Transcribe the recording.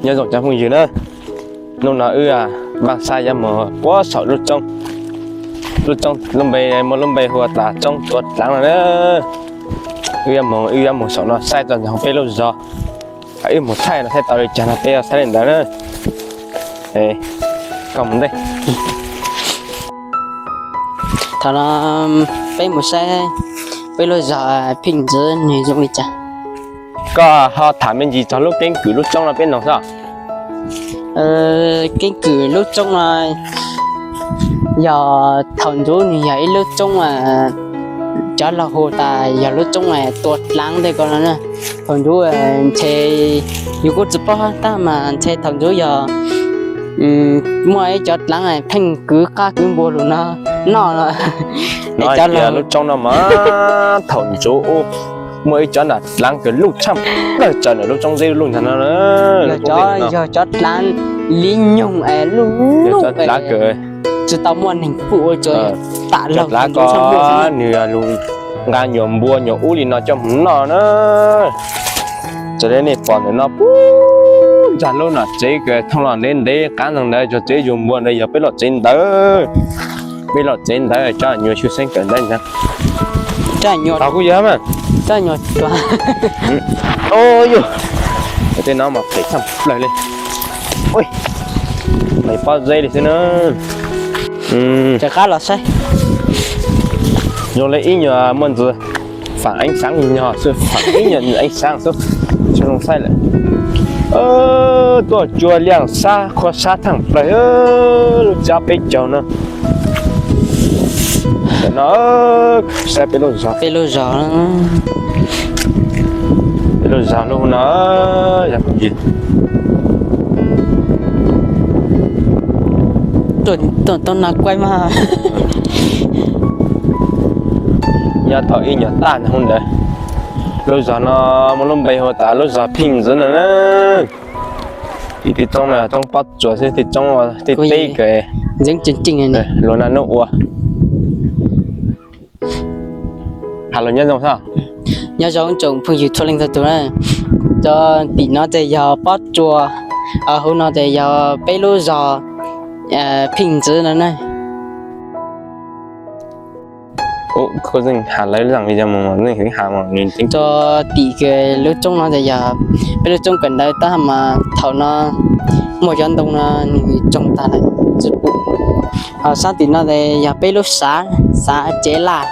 Nyob zoo cov phooj ywg na, hnub no wb npaj xab yuav mus puag saum lub roob, lub roob lub npe muaj lub npe hu ua tas roob Tuav Dlaav no na. Wb yuav mus, wb yuav mus saum no saib txog ntawm peb lub zos, wb mus thaij no saib tau li cas no peb yuav saib li ntawd na. Koj mus ntej. Thaum no peb mus saib peb lub zos Pheej Ntxwv nws zoo li cas. Koj ho tham me ntsis txog lub keeb kwm lub roob no peb mloog xwb. Keeb kwm lub roob no yog thaum ntxov nws yog ib lub roob, cov laug hu tas yog lub roob Tuav Dlaav tej ko no na. Thaum ntxov ntshe, yus kuj tsis paub tab mas ntshe thaum ntxov yog muaj ib cov dlaav pheej kwv qab kwv npua lug no noj no. Lub roob no mas thaum ntxov muaj ib cov dlaav kws luj tshaj plaws tsaws ntawm lub roob ntxwv luj ntag no. Yog cov dlaav li nyoog es luj luj, dlaav kws tsis tau muaj neeg pum ua, cov dlaav ko nws nqa nyuam npua nyuam ub li no coj mus noj na. Raws li nej pom ntawm no puag ntsag lub no tsev kws thooj los ntev ntev qab ntawd, cov tsev yuav npua ntawd yog peb lub tsev ntawd. Peb lub tsev ntawd cov nyuam xyuj xeeb kawm ntawd ntag. Tau kuj yog mas. Yog, tej no mas phem tshaj plaws li. Ua, pob zeb li xwb na. Rov qab los saib. Zoo li ib nyuag muaj ntsis faam eeb xaav nyog xwb, faam ib nyuag eeb xaav xwb. Zoo saib lawm. Tuaj cua liaj sab qhua sab thaj plaws, lub tsab peb caug no. Ntawm no saib peb lub zos, peb lub zos, peb lub zos lub no yog phooj ywg. Tuaj tau na kuaib mas. Nyob thaum ib nyuag taj ntawd, lub zos no muaj lub npe hu tas lub zos Pheej Ntxwv no na. Tim tej roob no yog roob pob tsuas xwb, tej roob tej teb kawg. Luag naj nub ua. Has lus nyob zoo xwb. Nyob zoo tsoom phooj ywg txhua leej txhua tus na. Cov tim no ces yog pob tsuas, hauv no ces yog peb lub zos Pheej Ntxwv no na. Has lawv zaaj li cas mus, nej has mus. Cov tim kws lub roob no ces yog peb lub roob kawm ntawv tab mas thaum no muaj cov ntoo no nws tsoo tag lawm tsis pum. Ho sab tim no ces yog peb lub xav, xav Cev Laj.